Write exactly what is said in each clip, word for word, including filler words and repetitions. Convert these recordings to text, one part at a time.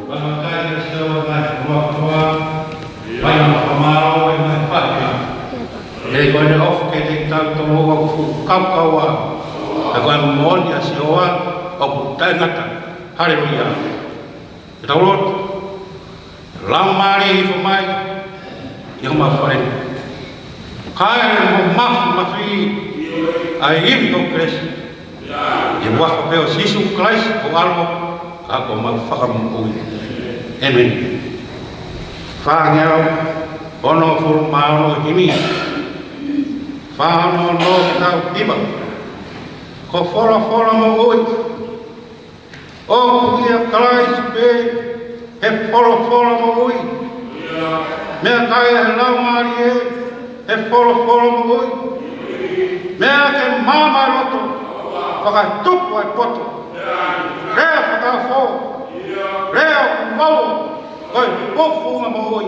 Fakatai e Sihova ʻa e ʻOtua, fai ʻa e fakamālō ʻi he ngaahi faʻahinga. He ko ʻene ʻofa kiate kitautolu ʻoku fuʻu kaukaua. He ko e moʻoni ʻa Sihova ʻoku taʻengata. Haleluia. Ke tau lotu. Laumālie, hifo mai ʻi homau fale ni. Kae mo mafimafi ʻa e ʻilo ʻo e kelesi. ʻI he huafa pē ʻo Sīsū Kalaisi ko ho ʻAlo, ka ko homau Fakamoʻui. ʻĒmeni. Fāngeau onongofulu mā ono, himi fā ono ono ki he tau hiva. Ko e folofola moʻui. ʻOku ʻia Kalaisi pē ʻa e folofola moʻui. Meʻakai ʻa e Laumālie ʻa e folofola moʻui. Meʻa ke maama ʻa e loto, fakatupu ʻa e poto. Lea fakaofo, lea ʻoku vau, ko e fofonga moʻui.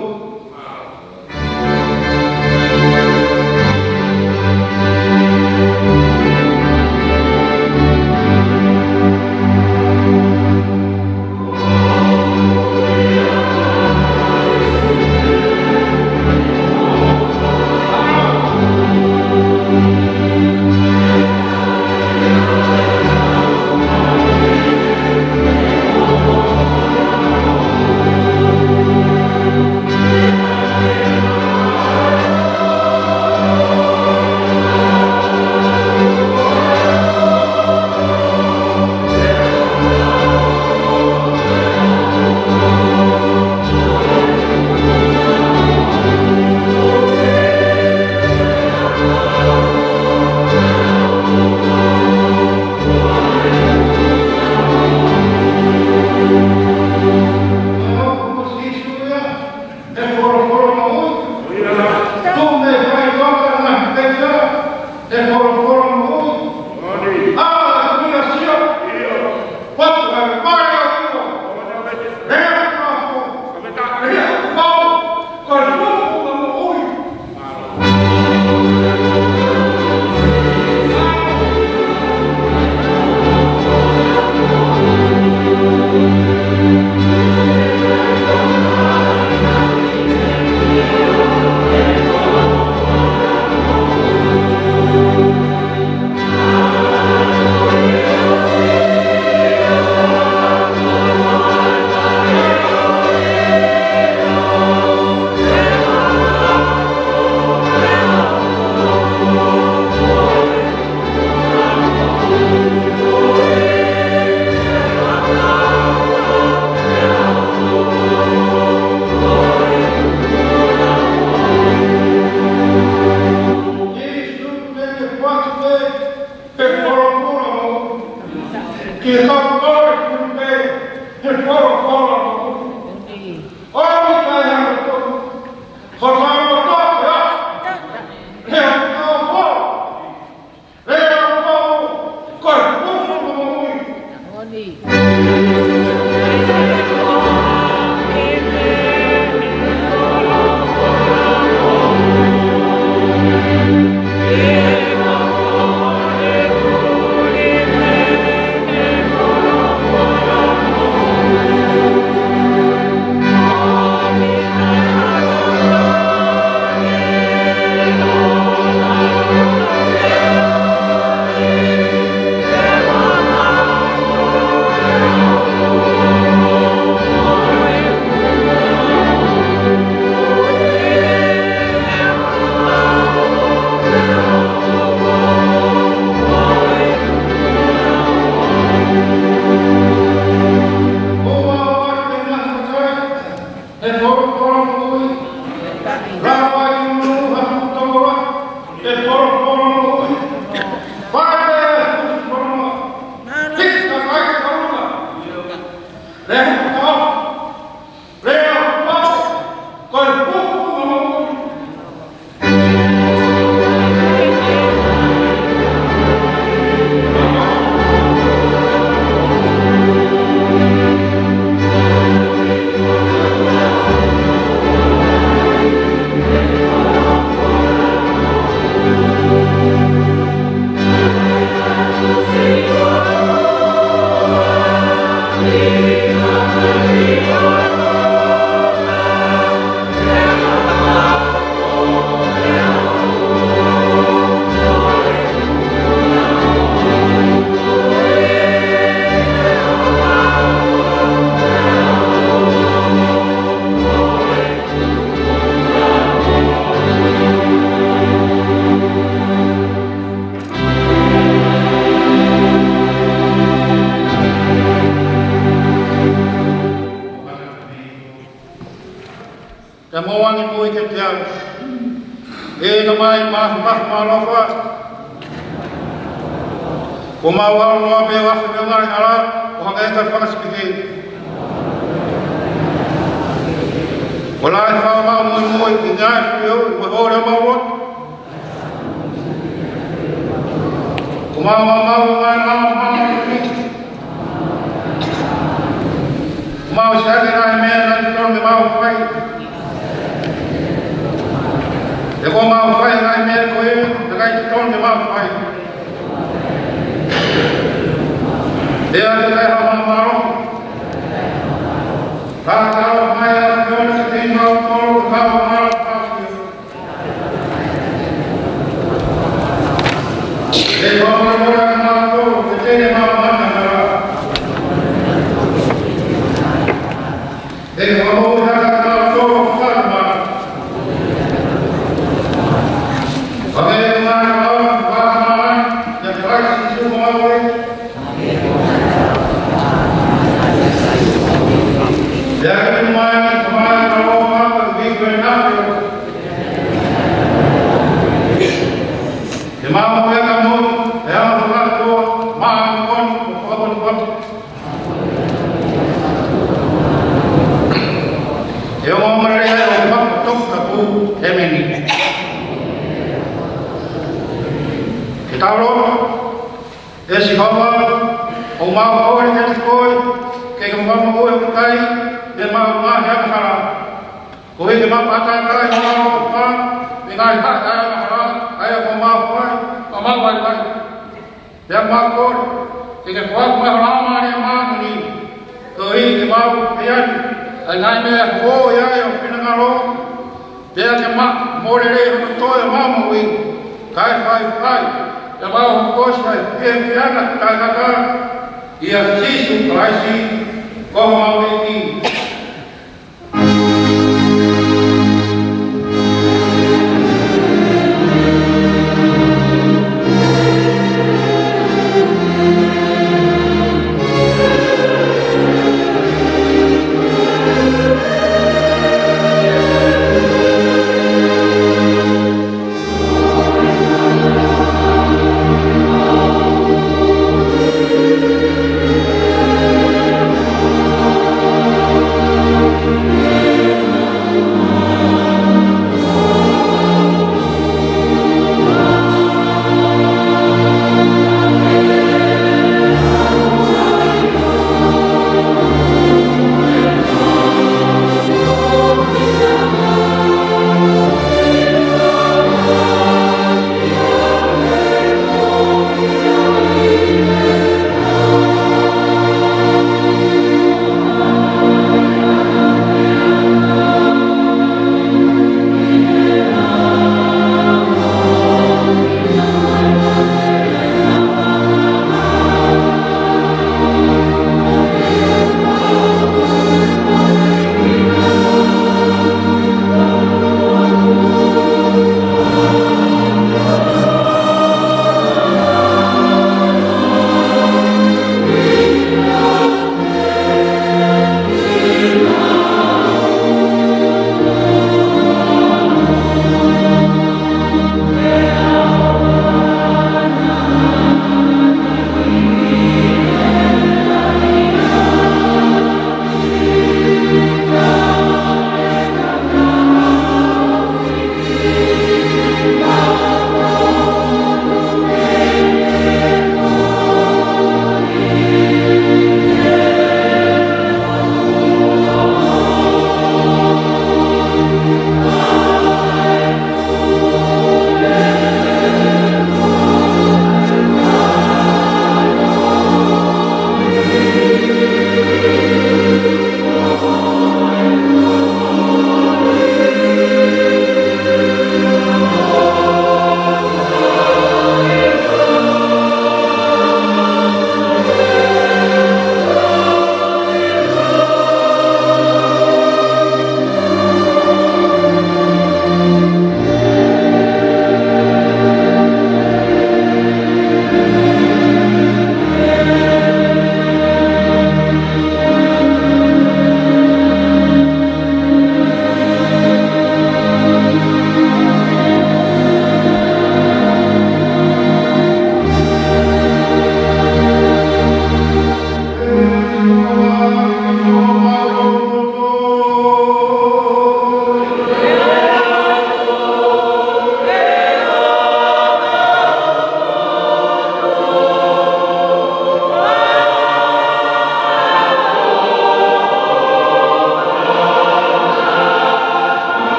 Pea mou angi mui kiate au, ʻe Tamai māfimafi mo ʻaloʻofa. Kuo mau ʻalu noa pē ʻo afe mei he ngaahi hala, ʻo hangē ko e fanga sipitē. Kuo lahi fau ʻemau muimui ʻi he ngaahi feʻauhi mo e ʻofa ʻemau lotu. Kuo mau maumau ʻi he ngaahi hala mo e ngaahi hala. Kuo mau siʻaki e ngaahi meʻa naʻe totonu ke mau fai. Pea kuo mau fai e ngaahi meʻa ko ia naʻe ʻikai totonu ke mau fai. Pea ʻikai ha maumau. Ka tau mai ʻa e ʻAfiona kiate kimautolu, ka mau ʻafio. ʻE fakamolemole kimautolu, ke teʻeki ke mau ngata hala. ʻE fakamolemole kimautolu, fakamolemole. Pea ke ngata hala, fakamolemole, ʻia Kalaisi Sīsū ko homau ʻEiki. Pea ke tuʻu mai, Tamai, ʻa e ʻaloʻofa, ʻa e vivili ʻa e ʻAfiona. Ke maʻu ʻe he kau moʻui, ʻe he ʻAlo fakakātoa, māʻoniʻoni, ʻo fakapotopoto. ʻE ongo mālōlō ʻo e ʻOtua Toputapu, ʻēmeni. Ke tau lotu. ʻE Sihova, ʻoku mau kole kiate koe, ke ke fakamoʻui ʻa e kakai mei heʻemau ngaahi angahala. Koeʻuhi ke mau ʻātakai ʻi hoʻo ʻaloʻofa, mei he ngaahi haʻi ʻa e angahala, ʻa ia kuo mau fai, ʻo mau vaivai. Pea mau kole, ke ke foaki mai ho Laumālie Māʻoniʻoni, koeʻuhi ke mau ʻi ai ʻa e ngaahi meʻa ʻoku ʻi ai ho finangalo, pea ke maʻu mo lelei hono toe ʻemau moʻui, kae faifai, pea mau hokosi ʻa e fiefia taʻengata, ʻia Sīsū Kalaisi, ko homau ʻEiki.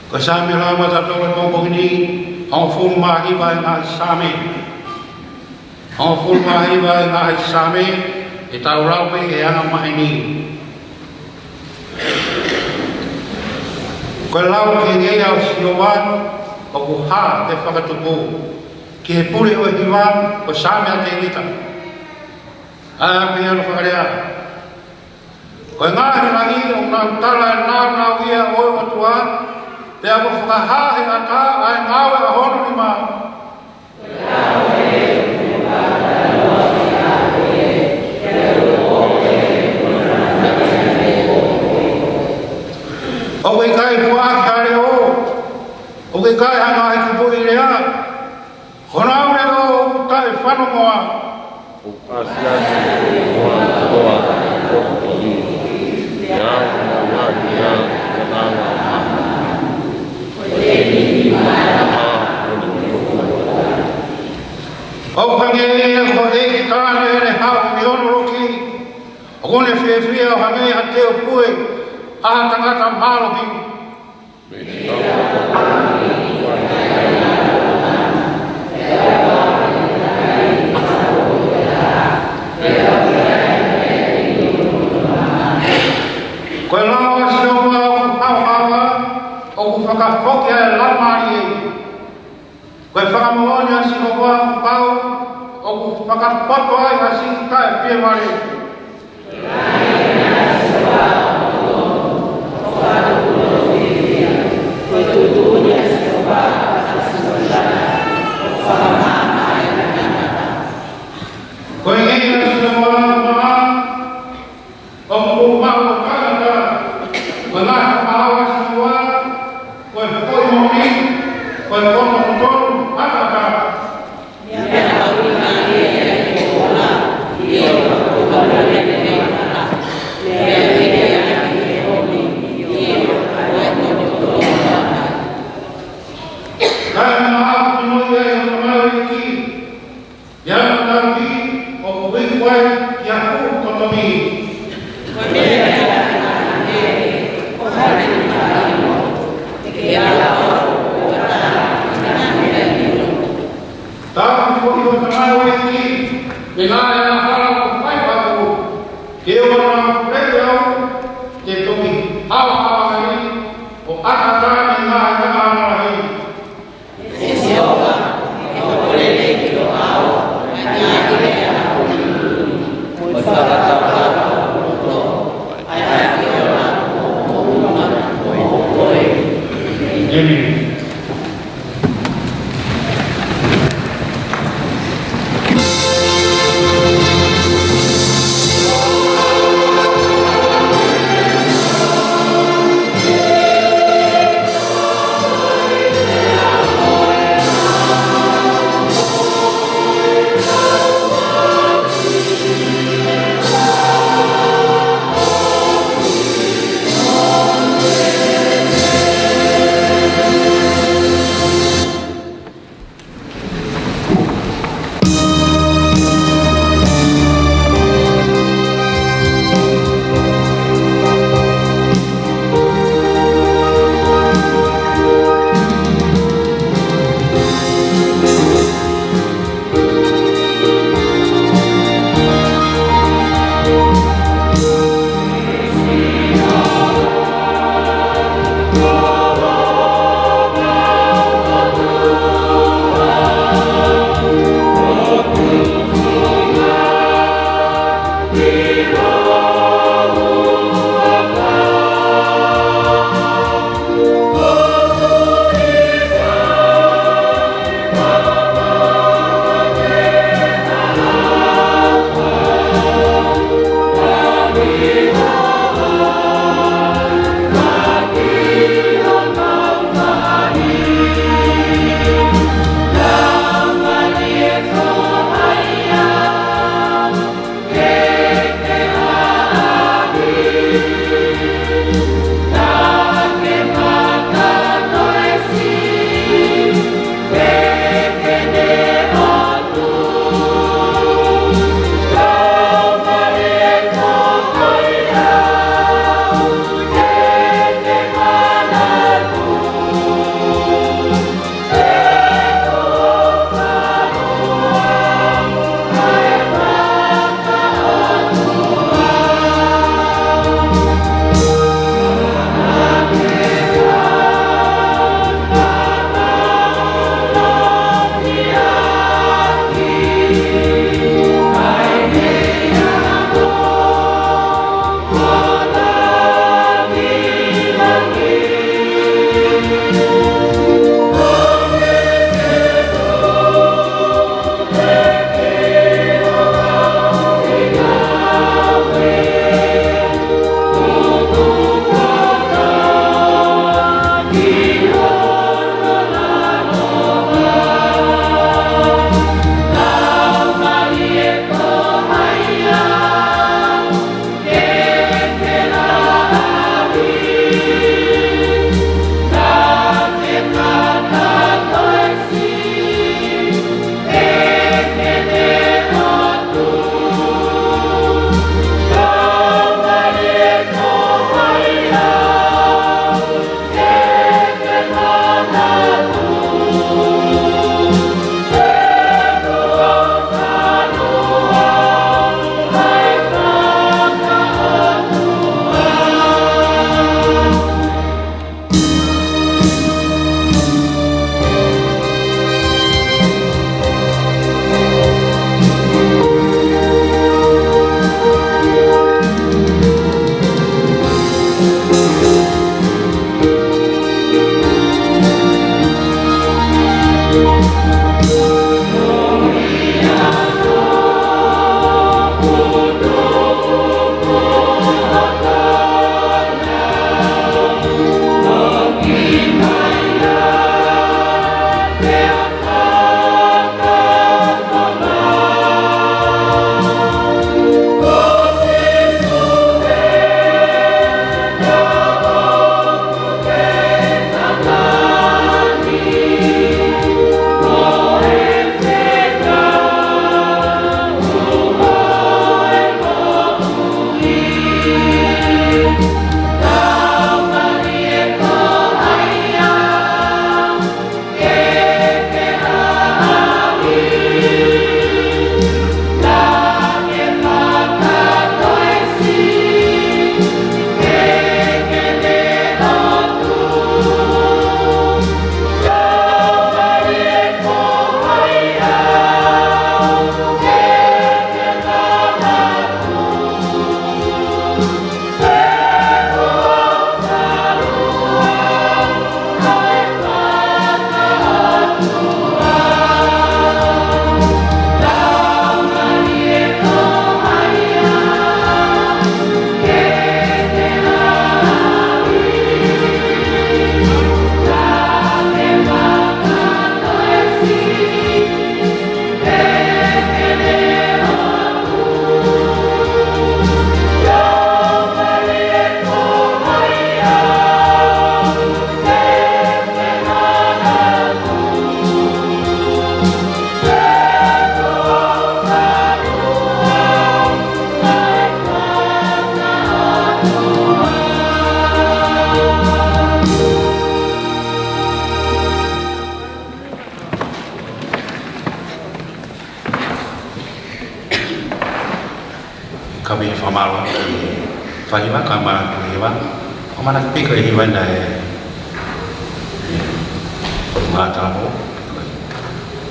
Ko e Saame ʻe lauimata tolu ʻo e pongipongi ni, hongofulu mā hiva ʻo e ngaahi Saame. Hongofulu mā hiva ʻo e ngaahi Saame, ʻe tau lau pē ʻi he anga maheni. Ko e lau ki he ngeia ʻo Sihova, ʻoku hā ke fakatupu, ki he pule ʻo e hiva, ko e Saame ʻa Tēvita. ʻA ia pē ʻa e fakalea. Ko e ngaahi langi ʻoku nau tala ʻa e nāunauʻia ʻo e ʻOtua, pea ʻoku fakahā ʻe he ʻatā ʻa e ngāue ʻa hono nima. ʻOku ʻikai huaʻaki ha leʻo, ʻoku ʻikai ha ngaahi kupuʻi lea, ko honau leʻo ʻoku taʻefanongoa. ʻOku asiasi ʻa e ʻOtua kotoa ʻi he potu kovi, pea ʻoku ne ʻuhinga ʻa e anga ʻo e maama. ʻOku hangē ia ko e ʻeiki taʻane ʻene haʻu mei hono loki, ʻoku ne fiefia ʻo hangē ha teupue ʻa ha tangata mālohi. Ko e lao ʻa Sihova ʻoku haohaoa, ʻoku fakafoki ʻa e laumālie. Ko e fakamoʻoni ʻa Sihova ʻoku pau, ʻoku fakapoto ai ʻa siʻi taʻefiemālie. Ko e ngeia ʻa Sihova ʻoku maʻa, ʻoku maʻu ʻe he tangata. Ko e ngaahi fakahaofi ʻa Sihova, ko e foʻi moʻoni, ko e poto totonu ʻataʻatā. Kae maʻa ʻa e kinoʻia ʻi hono ʻao ʻo e ʻEiki, ʻi hono tauhi ʻoku iku ai ki ha fuʻu totongi. Tauhi foki ho tamaioʻeiki mei he ngaahi angahala ʻoku fai pē, ke ʻoua naʻa nau pule au, ke toki haohaoa ai, ʻo ʻatā mei he ngaahi angahala lahi. ʻĒmeni. Fai hiva ka ma ku hiva. Ko mana piko e hiva na e. Ngata mo.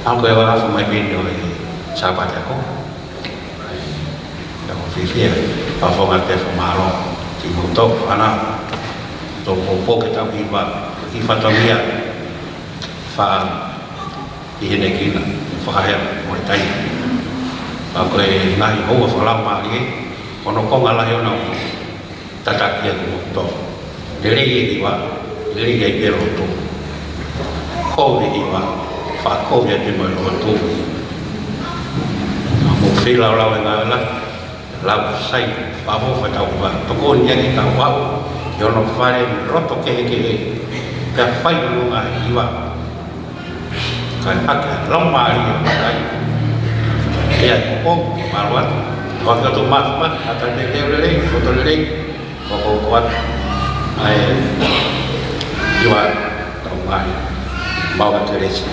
Ako e wa afu mai pini o e Sāpate ako. Ia ko fifia, fafonga te fa malo. Ti mo to fana. To popo ke tau hiva. Ki fatongia. Fa ki hene kina, fakahea, mo e tai. Ako e ngai hoa falau mali, kono konga lahi ona. Tataki ia ki moto. Lelei e hiva, lelei e pelo to. Ko e hiva, fa ko e te mo e loto. Mo fila lau e ngala, lau sai, fafo fa tau hiva. Tokoni ia ki tau au, ʻi hono fale loto kehekehe. Pea fai hono ngaahi hiva. Kae pake lau mali e matai. Ia ko, malo atu. Ko ki o to mas mas, ata te te lelei, ko to lelei. Ko ko ko atu. Ai, hiva, tau mai. Mau ka keresi.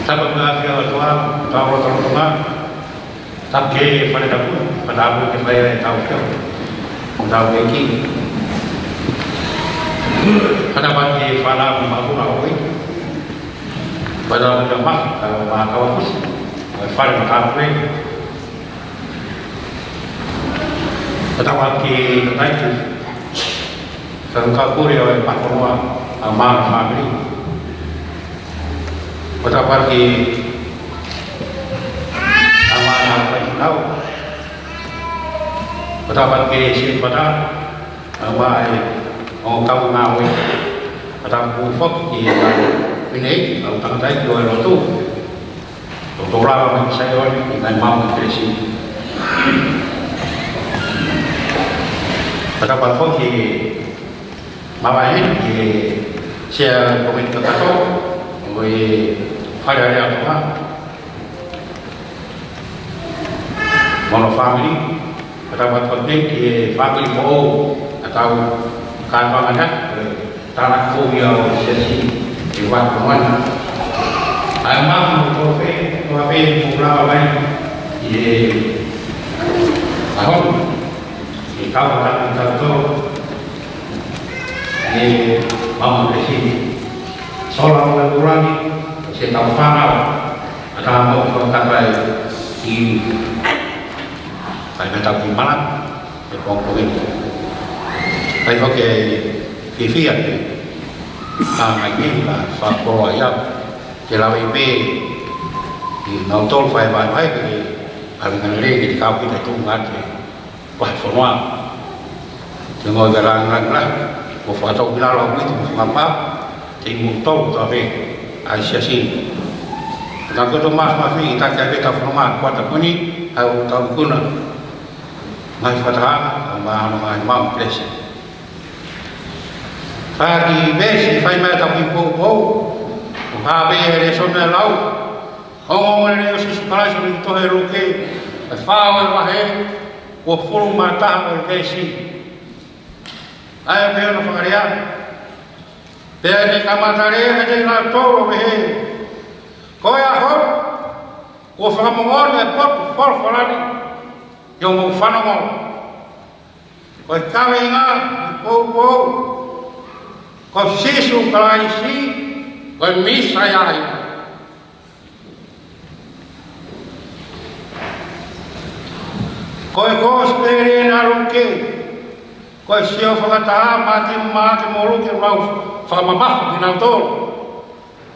Tapa ka fia tua, tau lo tau lo ma. Tapa ke fale tapu, patapu ke fai e tau ke. Tau ke ki. Patapu ke fala ma kuna oi. Patapu ke ma, ma ka wa kusi. Fale ma ka oi. Patapu ke tai ki. Sa ka kuri o e pakonoa a ma family. Patapu ke a ma na fai nau. Patapu ke si pata a ma e o kau ngāue. Patapu foki ki a finei, au tangatai ki o e lotu. Tau tau lava mai ki Saione, ki ngai mau ki Keresi. Patapu foki Mavahe ki he Sea Komiti Kakato ʻo e Fale Alea Tonga mo hono family. Patapu atu ki he family foʻou ʻa tau kātoanga na, ʻo e tānaki foʻou ia ʻo e Siasi ʻi Vahefonua. ʻAi mau mo tō pē, tō pē mo lava mai ʻi he ʻaho ni. ʻI he kau ʻa tautolu, ʻi he mau mo Keresi. Sola mo e kulangi, se tau fānau, ʻa tā mau ko takai ʻi, kai me tau ki mala, e pongpongi. Kai ko ke fifia ke, ka ngai ke, ka fakakoloa ia, ke lave pē, ʻi nautolu fai vai vai, ke, ʻavinga lelei, ke te kau ki te tū ngate. Vahefonua. Te ngoi ka langilangi lahi, ko fakatau ki lalo au iti mo fakapā, te i mo tau tau pē, ʻa e Siasi ni. Ka ko to mas mafi, i taki ake tau fononga, kuata kuni, ʻa e tau kuna. Ngai fakataha, ʻa ma ano ngai mau Keresi. Ka ki veesi, fai mai tau ki poupou, ʻo ka pē he lēsoni lau, ʻo mo mo le o Sīsū Kalaisi ʻi he tohi Luke, ʻe fā ʻo e vahe, ʻo fulu mā taha ʻo e veesi. ʻA ia pē hono fakalea. Pea ne kamata lea kiate kinautolu ʻo pehē, Ko e ʻaho, kuo fakamoʻoni e potu folofola ni, ʻi hoʻomou fanongo. Ko e kaveinga ʻo e poupou, ko Sīsū Kalaisi, ko e Mīsaia ia. Ko e Kōsipeli ʻa Luke, ko e sio fakataha ʻa Mātiu, Maʻake mo Luke ʻoku nau fakamamafa kinautolu.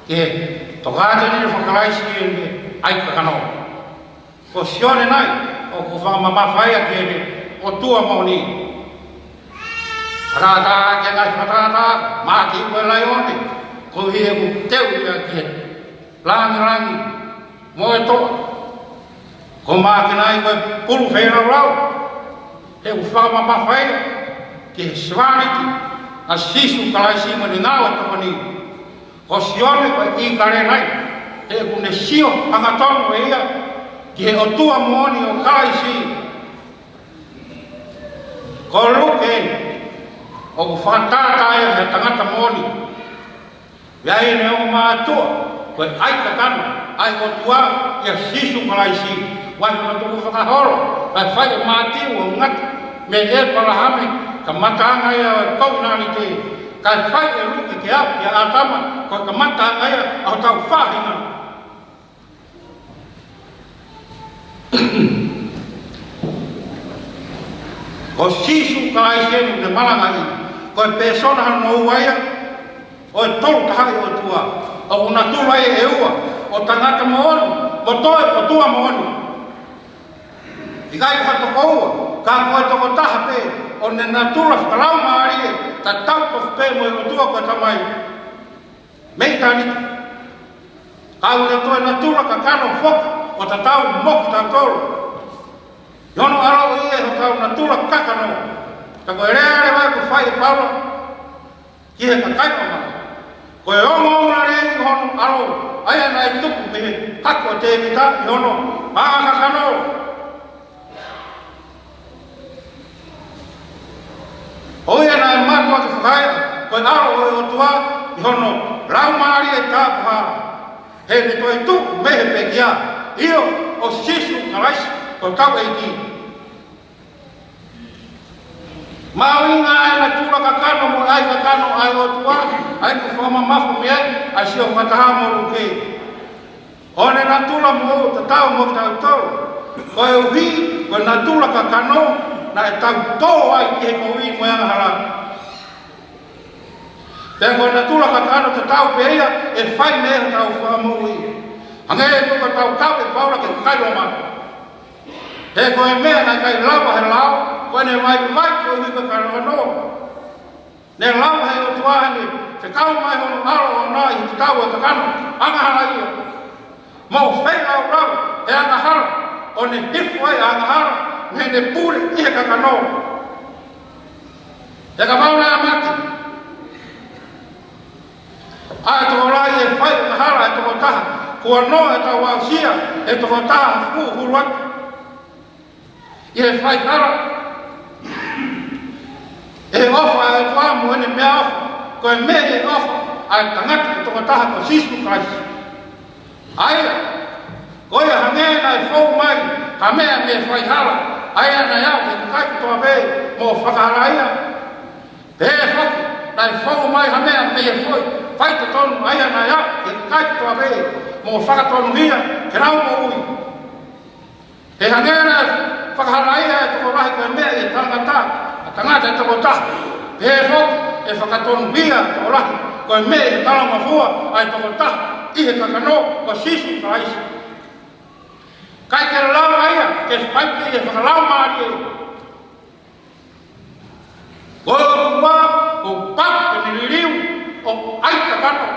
Ke tokāteline faka-Kalaisi ʻene ʻai kakano. Ko Sione nai, ʻoku fakamamafa ia ki heʻene ʻOtua moʻoni. Fakatātā ke ngai fakatātā, Maʻake ko e laione, ko e hia ʻoku teu ia ki he langilangi mo e toa. Ko Maʻake nai ko e pulu feilaulau, he ʻoku fakamamafa ia ki he sevāniti ʻa Sīsū Kalaisi mo ʻene ngāue tokoni. Ko Sione ko e ʻīkale nai, he ʻoku ne sio hangatonu ʻe ia ki he ʻOtua moʻoni ʻo Kalaisi. Ko Luke, ʻoku fakatātā ia he tangata moʻoni. ʻI heʻene ongo mātuʻa, ko e ʻai kakano ʻa e ʻOtua ʻia Sīsū Kalaisi, ʻi hono tuku fakaholo, Kae fai ʻe Mātiu ʻo ngata mei ʻĒpalahame, kamataʻanga ia ʻo e kovinānite. Kae fai ʻe Luke ke aʻu kia ʻĀtama, ko e kamataʻanga ia ʻo hotau faʻahinga. Ko Sīsū Kalaisi eni ʻoku ne malangaʻi, ko e pēsona hono ua ia ʻo e Tolu Tahaʻi ʻOtua. ʻOku natula ia ʻe ua, ʻo tangata moʻoni, mo toe ʻOtua moʻoni. ʻIkai ko ha toko ua, ka ko e toko taha pē, ʻo ne natula fakalaumālie tatau tofu pē mo e ʻOtua ko e Tamai mei ʻitāniti. Ka ʻoku ne toe natula kakano foki ʻo tatau mo kitautolu. ʻI hono ʻaloʻi ʻe hotau natula kakano. Ka ko e lea leva ʻoku fai ʻe Paula ki he kakai Loma, ko e ongoongolelei ʻo hono ʻAlo, ʻa ia naʻe tuku mei he hako ʻo Tēvita ʻi hono maʻa kakano. ʻO ia naʻe mātuʻaki fakahā ko e ʻAlo ʻo e ʻOtua ʻi hono Laumālie Tapu, he ne toe tuʻu mei he pekia, ʻio, ʻo Sīsū Kalaisi ko hotau ʻEiki. Mahuʻinga ʻa e natula kakano mo e ʻai kakano ʻa e ʻOtua, ʻa ia ʻoku fakamamafa mei ai ʻa Sio Fakataha mo Luke. ʻO ne natula moʻui tatau mo kitautolu. Koeʻuhi ko e natula kakano naʻe tau tō ai ki he kovi mo e angahala. Pea ko e natula kakano tatau pē ia ʻe fai mei ai hotau fakamoʻui. Hangē ko ʻetau kau ʻe Paula ki he kakai Loma. He ko e meʻa naʻe ʻikai lava he lao, ko ʻene vaivai koeʻuhi ko e kakano. Ne lava he ʻOtua ʻene fekau mai hono ʻAlo ʻoʻona ʻi he tatau ʻo e kakano angahala ia. Mo feilaulau he angahala, ʻo ne hifo ai ʻa e angahala, mei heʻene pule ʻi he kakano. He kapau naʻe mate ʻa e tokolahi ʻe fai angahala ʻe toko taha, kuo nō ʻetau aʻusia ʻe toko taha fuʻu hulu atu ʻi he faihala. ʻE ʻofa ʻa e ʻOtua mo ʻene meʻaʻofa, ko e meʻa ʻe ʻofa ai ʻa e tangata ʻe toko taha ko Sīsū Kalaisi. ʻA ia, ko ia hangē naʻe fou mai ha meʻa mei he faihala, ʻa ia naʻe aʻu ki he kakai kotoa pē mo fakahalaia. Pehē foki, naʻe fou mai ha meʻa mei he foʻi faitotonu, ʻa ia naʻe aʻu ki he kakai kotoa pē mo fakatonuhia ke nau moʻui. He hangē naʻe fakahalaia ʻa e tokolahi ko e meʻa ʻi he tangata, ʻa e tangata ʻe toko taha, pehē foki ʻe fakatonuhia ʻa e tokolahi ko e meʻa ʻi he talangofua ʻa e toko taha ʻi he kakano ko Sīsū Kalaisi. ʻIkai ke lava ia ke fai pē ʻi he fakalaumālie. Ko e ʻOtua, ko e pau ke ne liliu ʻo ʻai kakano.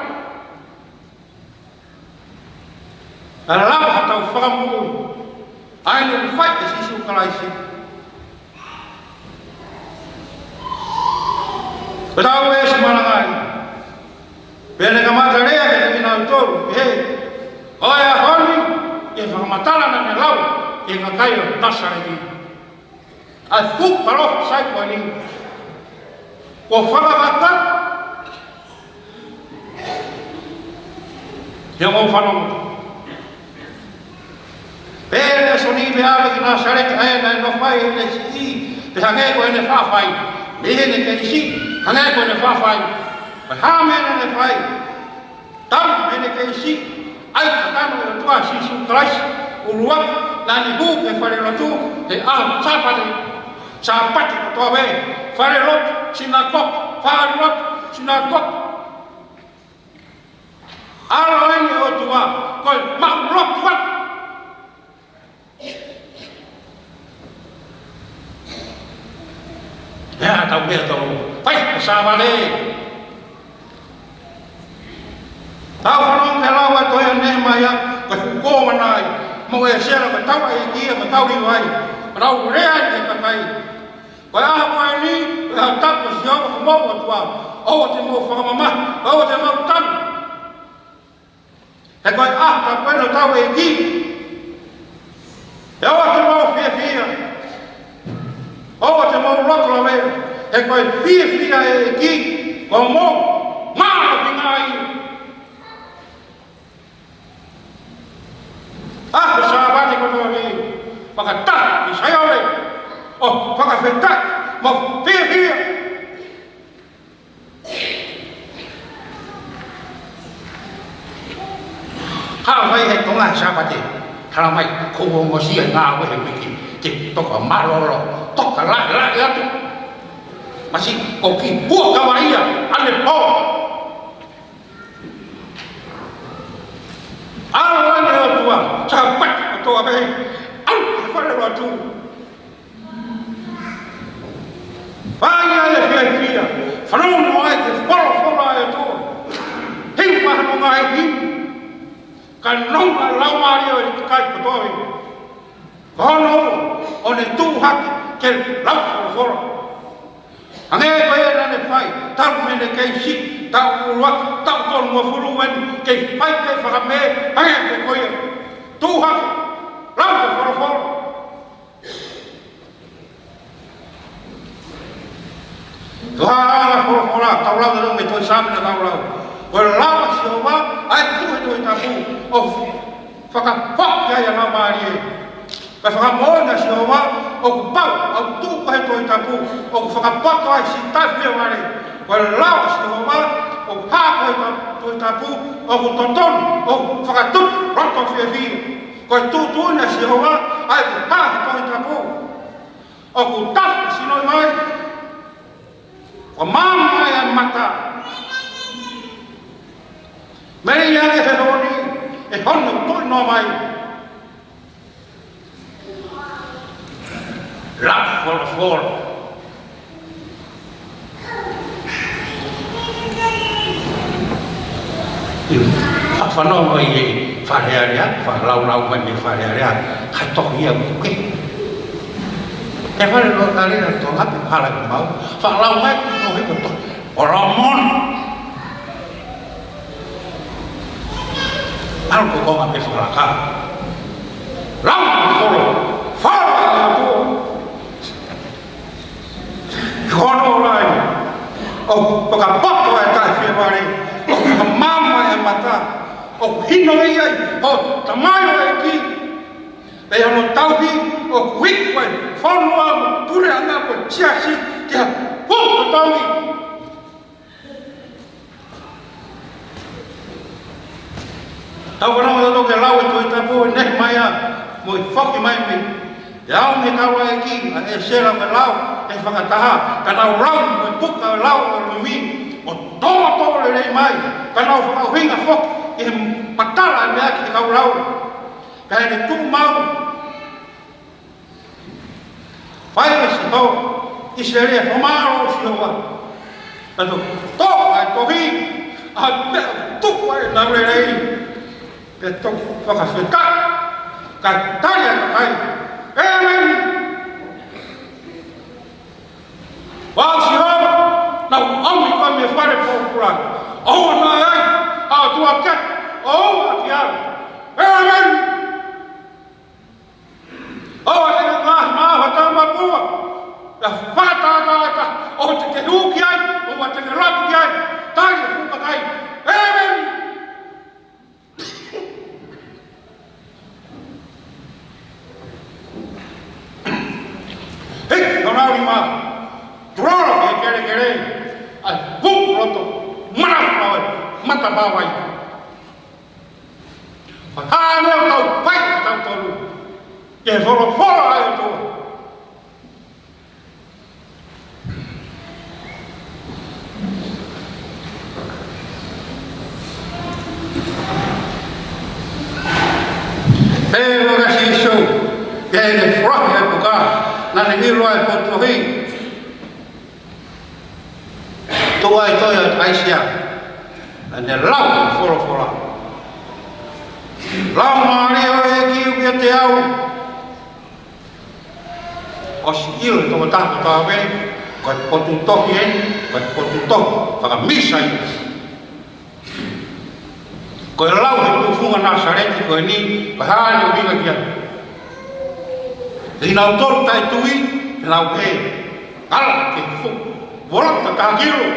Ka lava hotau fakamoʻui, ʻa ia naʻe fai ʻe Sīsū Kalaisi. Ko ʻetau veesi malangaʻi, pea ne kamata lea kiate kinautolu, pehē, ko e ʻaho ni, ʻe fakamatala naʻa ne lau ki he kakai ʻo Nāsaleti. ʻA e fuʻu palōfisai ko eni kuo fakakakato ʻi hoʻomou fanongo. Pea lēsoni, pea ʻalu ki Nāsaleti, ʻa ia naʻe nofo ai ʻene siʻi, pea hangē ko ʻene faʻa fai. Mei heʻene kei siʻi, hangē ko ʻene faʻa fai. Ko e hā e meʻa naʻa ne fai? Tau mei heʻene kei siʻi, ʻai kakano ʻa e ʻOtua, Sīsū Kalaisi. ʻUluaki, naʻa ne hū ki he falelotu he ʻaho Sāpate. Sāpate kotoa pē, falelotu, sinakoke, falelotu, sinakoke. ʻAlo eni ʻo e ʻOtua, ko e maʻulotu atu. Pea tau pehē ʻe tautolu, fai e Sāpate. Tau fanongo ki he lau ʻa e tohi ʻa Nehemaia, ko e fuʻu kōvana ia, mo ʻĒsela, ko e taulaʻeiki ia, ko e tauliva ia. Ko ʻenau lea ki he kakai. Ko e ʻaho ko eni, ko e ʻaho tapu ʻo Sihova ko homou ʻOtua. ʻOua te mou fakamamahi, ʻoua te mou tanu. He ko e ʻaho tapu eni ʻo hotau ʻEiki. He ʻoua te mou fiefia. ʻOua te mou loto lavea. He ko e fiefia ʻa e ʻEiki, ko homou maluhinga ia. ʻAho Sāpate kotoa pē, Fakataha ʻi Saione, ʻo fakafetaʻi mo fiefia. Ka ʻi ai ha Tonga he Sāpate, tala mai, kuo u ongosia ngāue he uike, te u toka mālōlō, toka laʻelaʻe atu. Masiʻi, ko e kiʻi puaka vai ia, ʻanepō. ʻAlu ʻa e ʻOtua, Sāpate kotoa pē, ʻalu ki he falelotu. Fai ai e fiefia, fanongo ai ki he folofola ʻa e ʻOtua. Hiva hono ngaahi himi, ka nonga laumālie ʻo e kakai kotoa pē. Ko hono ʻo ne tuʻu hake ke lau folofola. Hangē ko ia naʻa ne fai, talu mei he kei siʻi, taʻu ʻuluaki, taʻu tolungofulu eni, kei fai pē fakamē, hangē pē ko ia. Tuʻu hake, lau folofola. Ko e anga folofola, tau lau ʻa e tohi Saame naʻa tau lau. Ko e lao ʻa Sihova, ʻa ia ʻoku tuʻu he Tohi Tapu, ʻoku fakafoki ai ʻa e laumālie. Ko e fakamoʻoni ʻa Sihova, ʻoku pau, ʻoku tuʻu he Tohi Tapu, ʻoku fakapoto ai siʻi taʻefievale. Ko e lao ʻa Sihova, ʻoku hā he Tohi Tapu, ʻoku totonu, ʻoku fakatupu loto fiefia. Ko e tuʻutuʻuni ʻa Sihova, ʻa ia ʻoku hā he Tohi Tapu. ʻOku tafe sino mai, ʻoku maama ai ʻa e mata. Meʻa ia ʻe he honi, ʻe hono tuʻi noa mai. Lau folofola. Ia, fanongo ʻi he Fale Alea, fakalaulau mai mei he Fale Alea, ka toki ia uke. Te fale lo kale na to ngapi hala ki mau, fakalau mai ki tohi ko to. ʻOlomon. ʻAlu ko konga pē fakalaka. Lau folofola ʻa e ʻOtua. Ko hono ʻola ē, ʻoku fakapoto ʻa e taʻefievale, ʻoku fakamaama ʻa e mata, ʻoku hinoʻi ai hoʻo tamaioʻeiki, pea ʻi hono tauhi, ʻoku iku ai e fonua mo e puleʻanga mo e siasi ki ha fuʻu totongi. Tau fanongo atu ki he lau ʻa e Tohi Tapu ʻo Nehemaia, mo e foki mai mei he ʻao ʻa e taulaʻeiki, ʻa ʻEsela, mo e lau ʻe he fakataha, ka nau lau mo e puka ʻo e lau ʻo e lumi, ʻo tōtō lelei mai, ka nau fakaʻuhinga foki ki he matala ʻa e meʻa ki he kau lau. Pea ʻi heʻene tuʻu maʻu, fai ʻe Sihova, ʻIsileli, fakamālō Sihova. Pea toʻo ʻa e tohi, ʻa e meʻa tuku ai ʻenau lelei. Pea toki fakafetaʻi, kae tali ʻa e kakai. ʻĒmeni. Vau Sihova, naʻa ku ʻomi koe mei he fale pōpula. ʻOua naʻa ai ha ʻotua kehe ʻo ʻumaʻā kiate au. ʻĒmeni. ʻOua te ke ngaahi maʻa ha taumakuva, pea fakatātā ʻa e taha ʻoku te ke hū ki ai, ʻoua te ke lotu ki ai, tali ʻa e fuʻu kakai. ʻĒmeni. Hiki honau nima, tulolo ki he kelekele, ʻa e fuʻu loto manava ʻo e matapā vai. Fakahā ʻo tau fai ʻa tautolu ki he folofola ʻa e ʻOtua. Pea ʻoku ʻasi Sīsū, pea ʻi heʻene folofola ʻa e puka, naʻa ne ʻilo ʻa e potu tohi. Tuʻu ai tohi ʻa ʻAisea, naʻa ne lau folofola. Laumālie ʻo e ʻEiki ʻoku ʻiate au. ʻOsi ʻilo ʻe he tokotaha kotoa pē, ko e potu tohi eni, ko e potu tohi fakamisa ia. Ko e lau he tufunga Nāsaleti ko eni, ko e hā ʻene ʻuhinga ki ai? Kinautolu taʻetui, nau pehē, ala ke fuʻu volata taha kilo.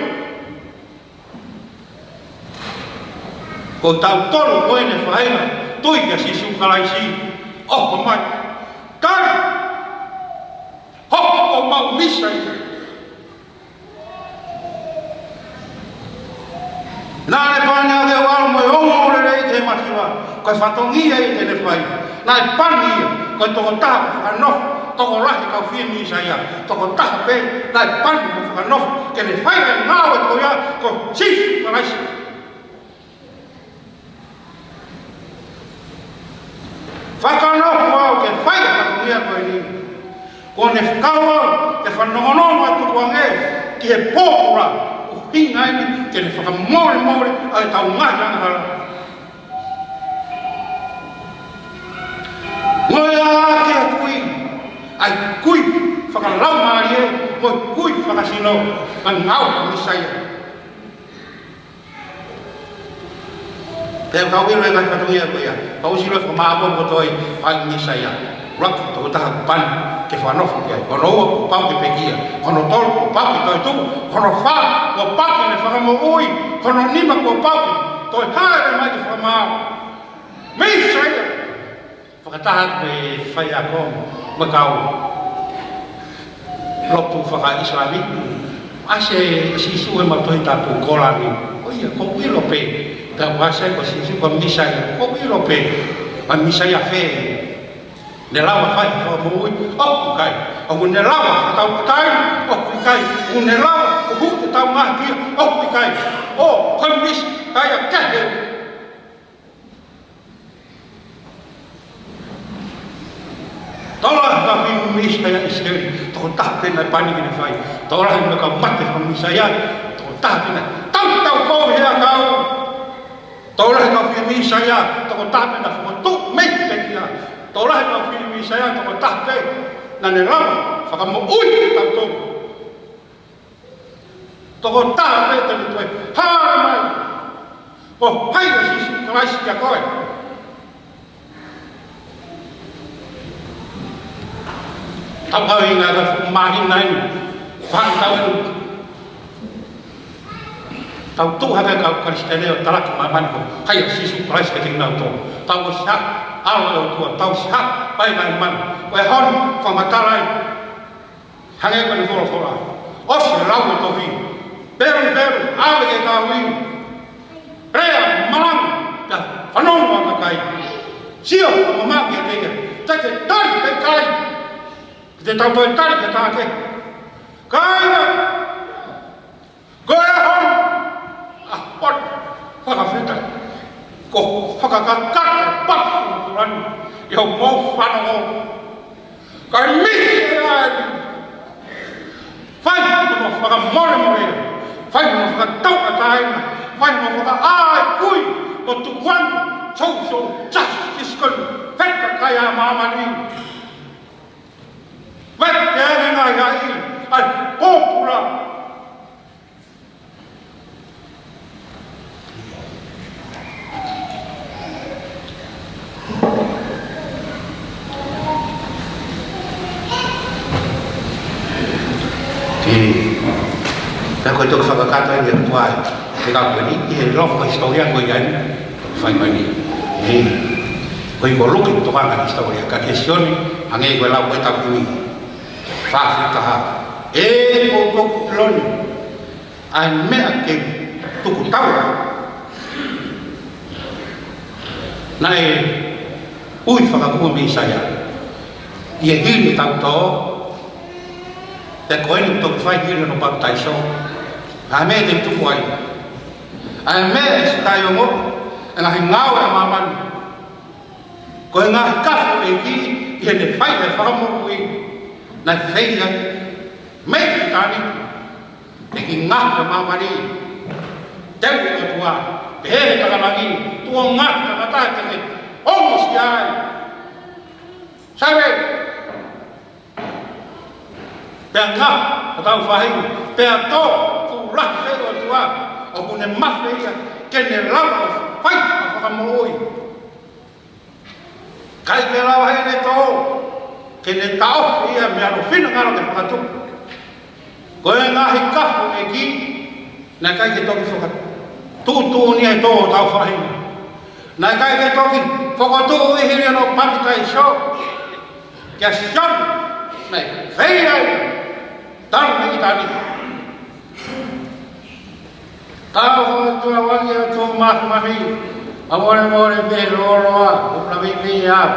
Ko tautolu ko eni faʻahinga tui kia Sīsū Kalaisi, ʻoku mai. Tali Naʻe pani ʻa e ʻalu mo e ongoongolelei ki he masiva, ko e fatongia ia te ne fai. Naʻe pani ia, ko e tokotaha fakanofo, tokolahi kau fili Mīsaia, tokotaha pē naʻe pani mo fakanofo ke ne fai e ngāue ko ia, ko Sīsū Kalaisi. Fakanofo au ke fai e fatongia ko eni. Kuo ne fekau au ke fanongonongo atu ange ki he pōpula, ʻuhinga eni ke ne fakamolemole ʻa ʻetau ngaahi angahala. Mo e ʻā ki he kui, ʻa e kui fakalaumālie, mo e kui fakasino, ʻa e ngāue ʻa Mīsaia. Pea ʻoku tau ʻilo e ngaahi fatongia ko ia. Pea ʻosi ʻilo e fakamāʻopoʻopo ʻo e ʻai Mīsaia. Laki tokotaha pani ke fakanofo ki ai. Ko hono ua kuo pau ke pekia. Ko hono tolu kuo pau ke toetuʻu. Ko hono fā kuo pau ke ne fakamoʻui. Ko hono nima kuo pau ke toe hāʻele mai ke fakamaau. Mīsaia. Fakataha atu e faiako mo e kau lotu faka-ʻIsilami. ʻAsi ʻe Sīsū ʻemau Tohi Tapu Kōlani. ʻOku ou ʻilo pē. Pea ʻoku ʻasi ko Sīsū ko Mīsaia. ʻOku ou ʻilo pē. ʻA Mīsaia fē. Ne lava fai fakamoʻui. ʻOku ʻikai. ʻOku ne lava tauʻatāina. ʻOku ʻikai. ʻOku ne lava ʻo hū ke tau mahia. ʻOku ʻikai. ʻO, ko Mīsaia kehe. Tokolahi kau fili Mīsaia ʻIsileli, tokotaha pē naʻe pani ke ne fai. Tokolahi mo e kau mate faka-Mīsaia, tokotaha pē naʻe tautau kovi he ʻakau. Tokolahi kau fili Mīsaia, tokotaha pē naʻe fokotuʻu mei he pekia. Tokolahi kau fili Mīsaia, tokotaha pē naʻa ne lava fakamoʻui kitautolu. Tokotaha pē te ne toe hāʻele mai. Ko hai ʻa Sīsū Kalaisi kia koe? Tau kau ʻi he ngaahi fuʻu māhina eni. Fānau eni. Tau tuʻu hake kau Kalisitiane ʻo talaki māmani ko hai ʻa Sīsū Kalaisi kiate kinautolu. Tau ʻosi haʻu, ʻAlo ʻo e ʻOtua, tau ʻosi haʻu, pai mai mana. Ko e ʻaho ni, fakamatala ai. Hangē ko ʻene folofola. ʻOsi e lau e tohi. Pelu, pelu, ʻave ke tau inu. Lea, malanga, pea fanongo ʻa e kakai. Sio, mamaʻo kiate ia. Te ke tali pe ʻikai. Te tau toe tali ke tā ke. Kāinga. Ko e ʻaho ni, ʻaho ni, fakafetaʻi. Ko e fakakakato patu ʻa e ʻOtua ni, ʻi hoʻomou fanongo. Kae misi e ʻaho ni. Fai hono fakamolemole. Fai hono fakatauʻatāina. Fai hono fakaʻā e kui ʻo tukuange. Social justice ko eni. Fetakai ʻa māmani. Fetakai ʻa e ngaahi ʻaʻi. ʻAi, pōpula. Ē, tā ko e toki fakakakato eni ʻa e ʻOtua ʻi he kakai ko eni, ʻi he lofu ko e hisitōlia ko ia eni, fai mai ni. Ē, ko e koloki tokanga hisitōlia, ka ke Sione, hangē ko e lau ko e tapu ni. Fā fitu taha. Ē, ko, ko, loni. ʻA e meʻa ke tuku taula. Naʻe ui fakakū ʻa Mīsaia. ʻI he hili ʻetau tō, pea ko eni toki fai hili hono papitaiso. ʻA e meʻa te tuku ai. ʻA e meʻa ʻe sitai ongo, e ngaahi ngāue ʻa māmani. Ko e ngaahi kafo ʻEiki, ʻi heʻene fai e fakamoʻui. Naʻe fai ai. Mei ʻitāniti. Te ke ngaohi ʻa māmani. Teu ʻe he ʻOtua. Pehē ʻe he takalangi. Tuʻo ngaohi tangata te ke ongosia ai. Save. Pea ngaohi ʻa hotau faʻahinga. Pea tō. Tuʻu lahi ʻe he ʻOtua. ʻOku ne mafai ia. Ke ne lava ʻo fai ʻa e fakamoʻui. ʻIkai ke lava heʻene tō, ke ne taʻofi ia mei he ʻAlo finangalo ke fakatupu. Ko e ngaahi kafo ʻEiki, naʻe ʻikai ke toki fakatuʻutuʻuni ʻa e tō ʻo hotau faʻahinga. Naʻe ʻikai ke toki fakatuʻu ʻi he hili hono papitaiso, kia Sione, naʻe fai ai, talu mei ʻitāniti. Ka ko e tuʻa vaki ʻo e tuʻa māfimafi, ʻa molemole pē lōloa, ʻo ka vivili au.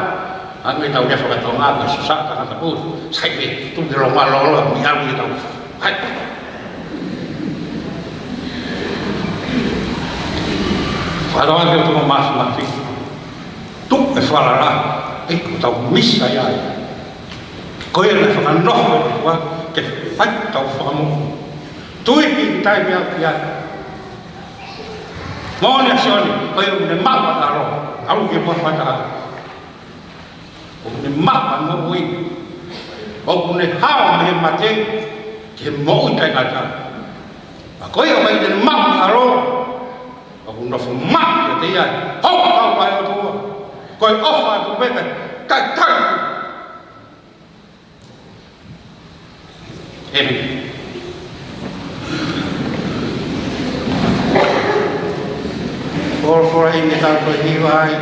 ʻA e meʻa tau lea faka-Tonga, ko e sasa tangata pule, sai pē, tuʻu ke longa lōloa, mi au ia tau. Hai. Faka-Tonga ke tuʻa māfimafi. Tuʻu e falala, ʻe ko tau misa ia. Ko ia naʻe fakanofo ʻe he ʻOtua ke fai tau fakamoʻui. Tui pīkitai pē au ki ai. Moʻoni ʻa Sione, ko ia ʻoku ne maʻu ʻa e ʻAlo, ʻalu ki he moʻui fakataha. ʻOku ne maʻu ʻa e moʻui. ʻOku ne hao mei he mate ki he moʻui taʻengata. Pea ko ia ʻoku ne maʻu ʻa e ʻAlo, ʻoku nofo maʻu ʻiate ia ʻa e houhau ʻa e ʻOtua. Ko e ʻofa atu pē ke talitali. ʻĒmeni. Folofola ʻi he taʻu ko eni ʻi he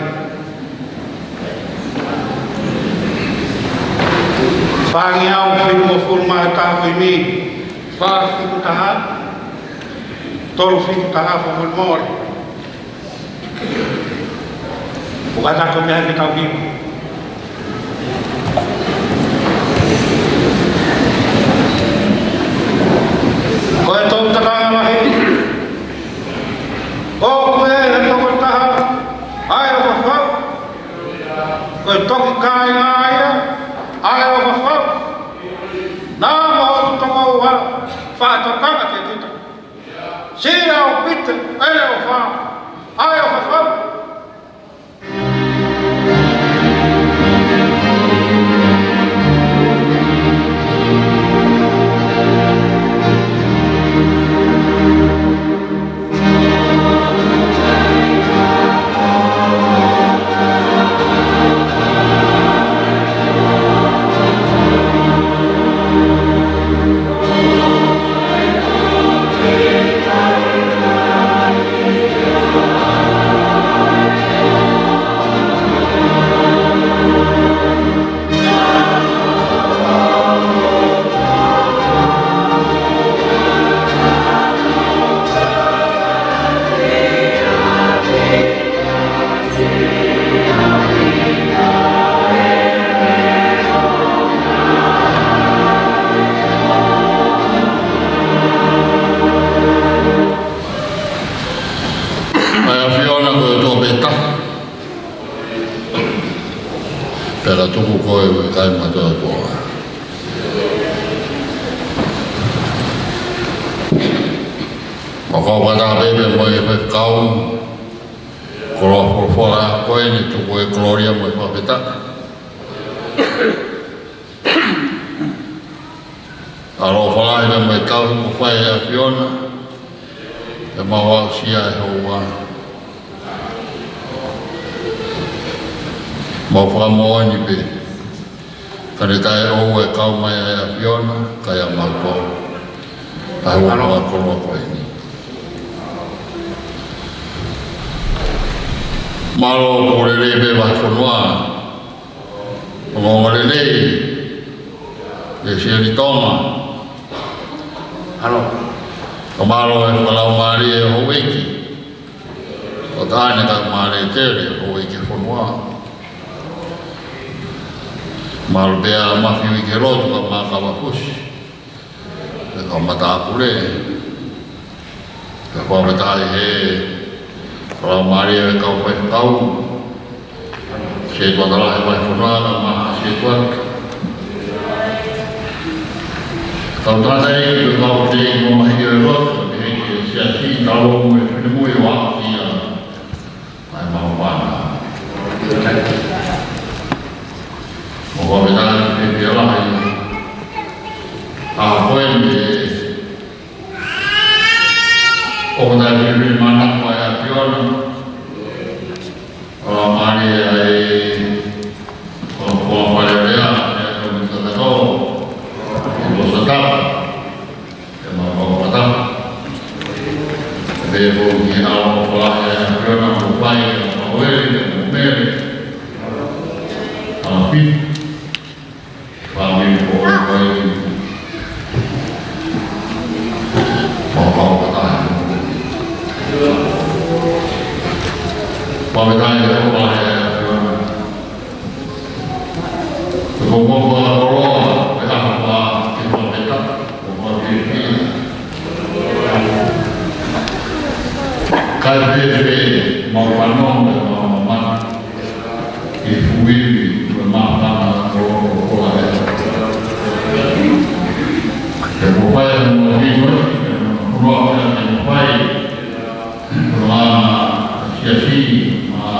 fāngeau fitungofulu mā taha ko eni, fā fitu taha, tolu fitu taha, fakamolemole. ʻOku ʻatā ko e meʻa ke tau hiva. Ko e toʻutangata lahi, ʻoku ʻi he tokotaha ʻa e ʻofa fau. Ko e toki kāinga ia ʻa e ʻofa fau. Naʻa mo hoku tokoua, fakatokanga kiate kita. Sio ʻaupito ʻene ʻofa, ʻa e ʻofa fau. ʻA e ʻAfiona ko e ʻOtua pē taha. Pea ka tuku koe ʻoku ʻikai matoa koa. Mo kau kata pē pea mo e faifekau, koloa folofola ko eni tuku e kolōlia mo e fakafetaʻi. ʻAloʻofa lahi pea mo e tauhi kuo fai ʻe he ʻAfiona, pea mau aʻusia e houa. Mau fakamoʻoni pē, ka ne taʻeʻoua e kau mai ʻa e ʻAfiona, ka ʻia mautolu. ʻA e houa koloa ko eni. Mālō ʻoku lelei pē vahefonua. Ongoongo lelei ʻe Sione Tonga. ʻAlo. Ka mālō e fakalaumālie ʻo e houʻeiki. ʻO taʻane ka mālō e tele ʻo e houʻeiki fonua. Mālō pē ʻa Mafiu ʻi he lotu ka Makavafusi. Pea kau matāpule. Pea fakafetaʻi he fakalaumālie e kau faifekau. Setuata lahi e vahefonua, ka maha setuata. Kau tangataʻeiki, kau tei mo mahi e lotu, pea ki he siasi, tau mo e finemui ʻo aʻu ki ai. ʻAi mau pana. Mo kau tangataʻeiki, pea lahi. ʻA ko eni, ʻoku tau fiefia manako ai ʻa e ʻAfiona. ʻA mālie ai, ʻo ko Palelea, ʻe ko mi tatako, ʻe ko Satapa, ʻe ma ko Pata. ʻE ko ki ʻAlo ko Palelea, ʻe ko na ko fai, ʻe ko Weli, ʻe ko Mele. ʻA Pita. Fāmili ko ē ko ē. Mau kau ka tahi. Fakafetaʻi ʻEiki ʻa e ʻAfiona. Ko e konga ʻo e koloa, ko e ʻaho ʻo e fakafetaʻi, ʻo e fakafetaʻi. Kae fēfē ʻemau fanongo, ʻemau mamata ki he fuʻu ivi ʻo e māfana ʻo e koloa ē. Ke mou fai ʻa e meʻa ʻoku ʻi ai, ke mou fai ʻa e meʻa ʻoku ʻi ai. Ko e langa siasi ma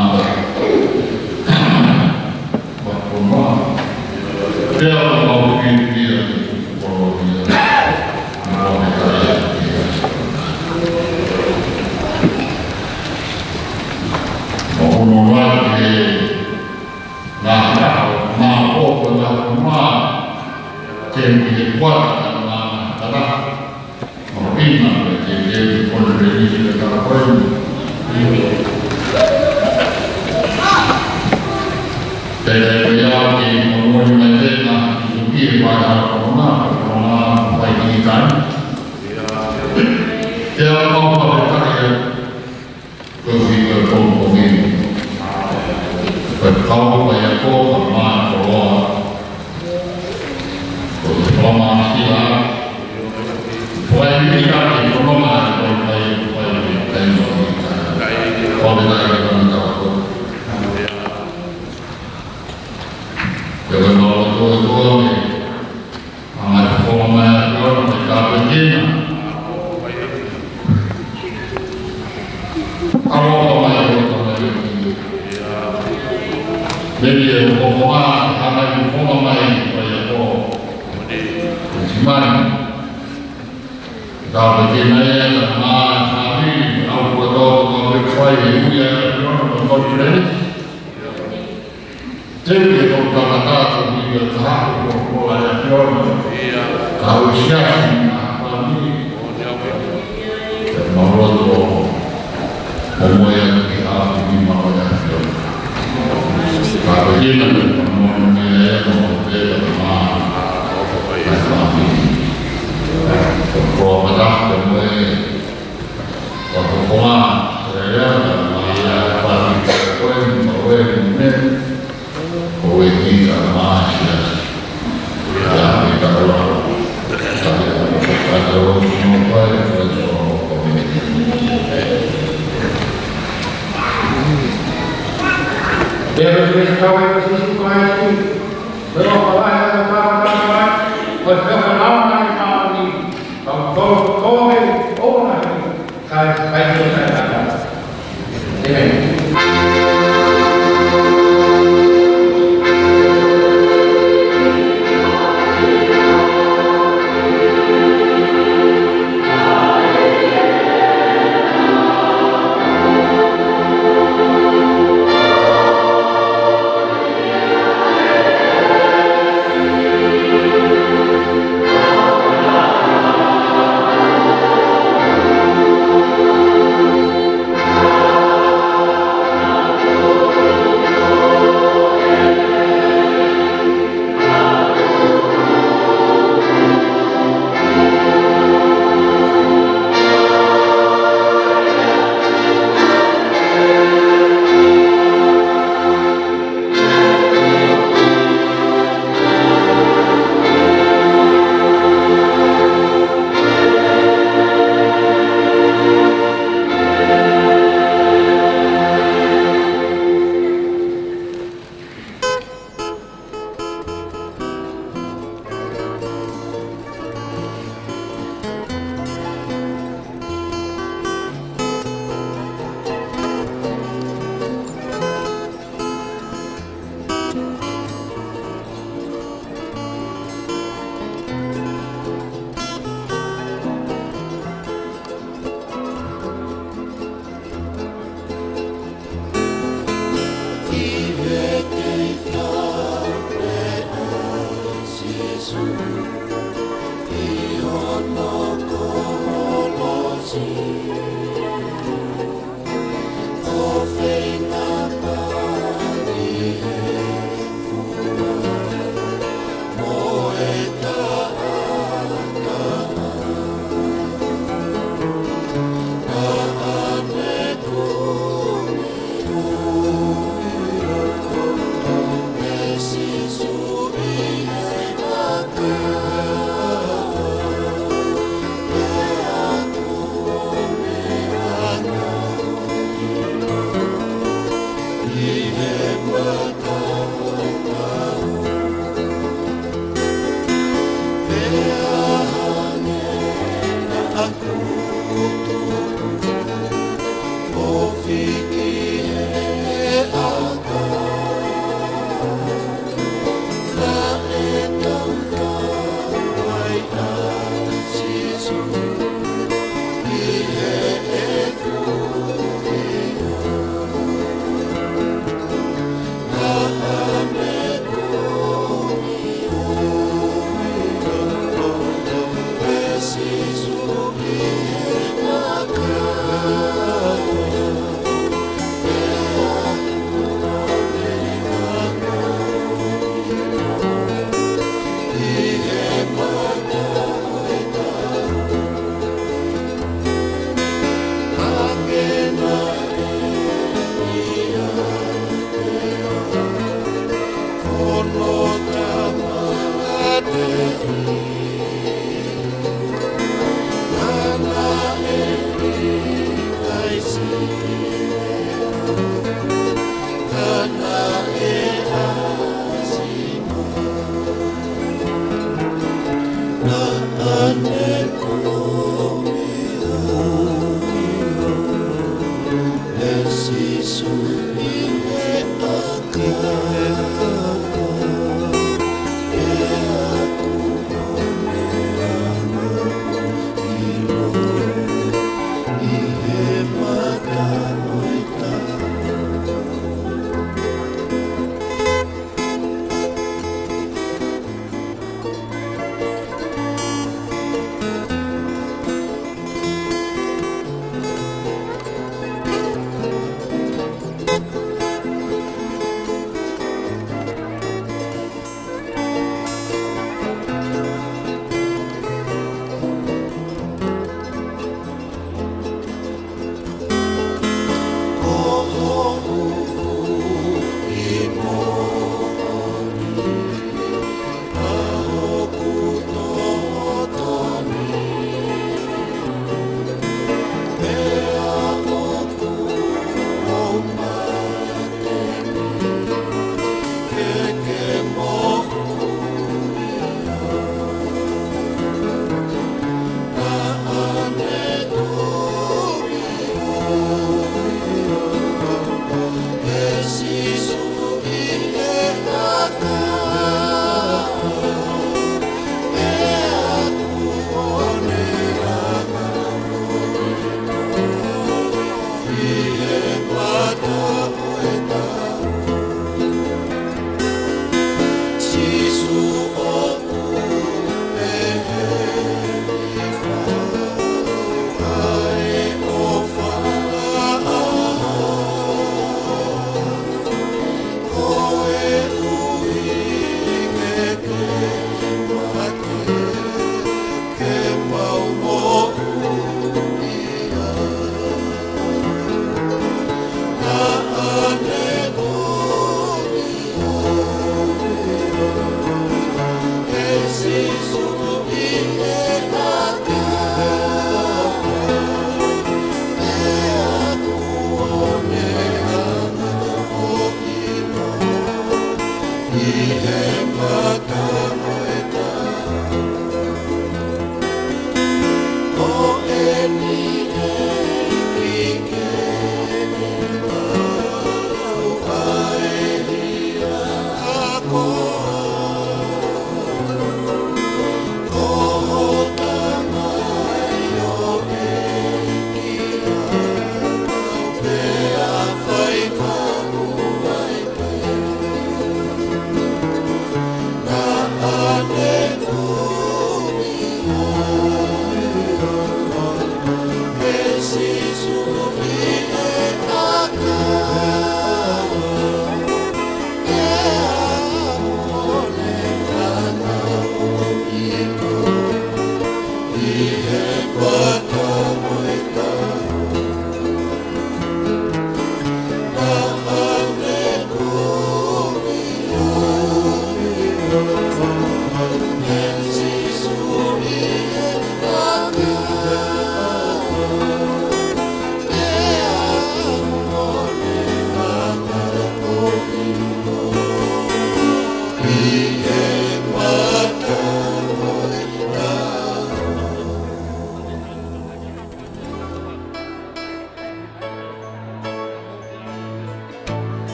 wa koma. Pea ko e mau fiefia ki he koloa ia. Mau fiefia. Mau hono laki e ngaahi ʻaho, mau ʻoku ngaahi koma. Temi he kuata ka ngaahi kata. Mo ina, ke, ke, ke, ko e reni, ke ka ko e. Te, te, ko ia, ke, mo, mo, ni mai te, na, ki, ki, e, pa, ha, ko, na, ko, na, ko, pai, ki, kai. Te, a, mo, mo, te, ka, ke, Ko e ʻuhinga ʻo e pongipongi ni. Ko e kau ʻa e ako ka mā koloa. Ko e fakamasila. Ko e ʻuhinga ke fononga ko e fai, ko e fai, ko e fai. Ko e fai, ko e fai. Ko e fai, ko e fai. ʻA e fofonga mai ʻa e ʻAfiona, mo e tāpuekina. ʻAloʻofa mai ʻa e ʻOtua mai ʻo e ʻEiki. Meni e fofonga, hanga ʻe he fofonga mai ʻo e ʻAfiona. Ko e simani. Tāpuekina ʻa e mā sāmi, ʻa e ʻOtua, ʻa e ʻOtua, ʻa e ʻOtua, ʻa e ʻOtua, ʻa e ʻOtua. Teu ke tau tangata ko ia ka hako ko ko a ia ki ona. Ka u siasi na pami. Ke maloto mo moe atu ki hafi ni ma o ia ki ona. Ka ko ia na ke maloto mo ia e mo te ka ma. Ka pami. Ko ko a mata ke moe. Ko ko a ia ka ma ia pami ko e mo e me. Ko e kiʻi ka mā siasi. Ia, ʻi ka ora. Ka ia, ka ora, sino pai, ko e so, ko e. Ia, ko e kau e ko Sīsū Kalaisi. Ko e ʻofa lahi ʻa e Tamai, ko e feohi lahi ʻa e Tamai. Ka ko, ko e ʻofa lahi. Kai, kai, kai, kai, kai.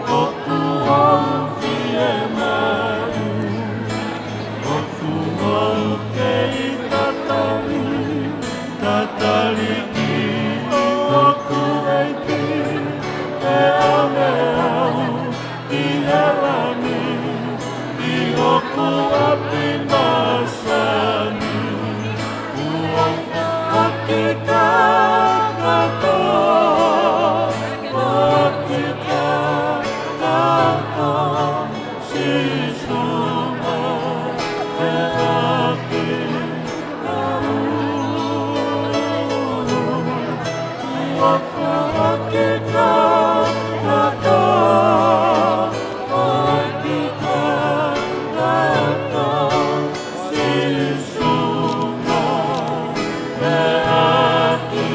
ʻOku ou fiemaʻu, ʻoku ou kei tatali, tatali ki hoku ʻEiki, ke ʻave au ki he langi, ki hoku ʻapi masani. Ua faki kakato, faki kakato, Sīsū mo e ʻEiki. Ua faki kakato, faki kakato, Sīsū mo e ʻEiki.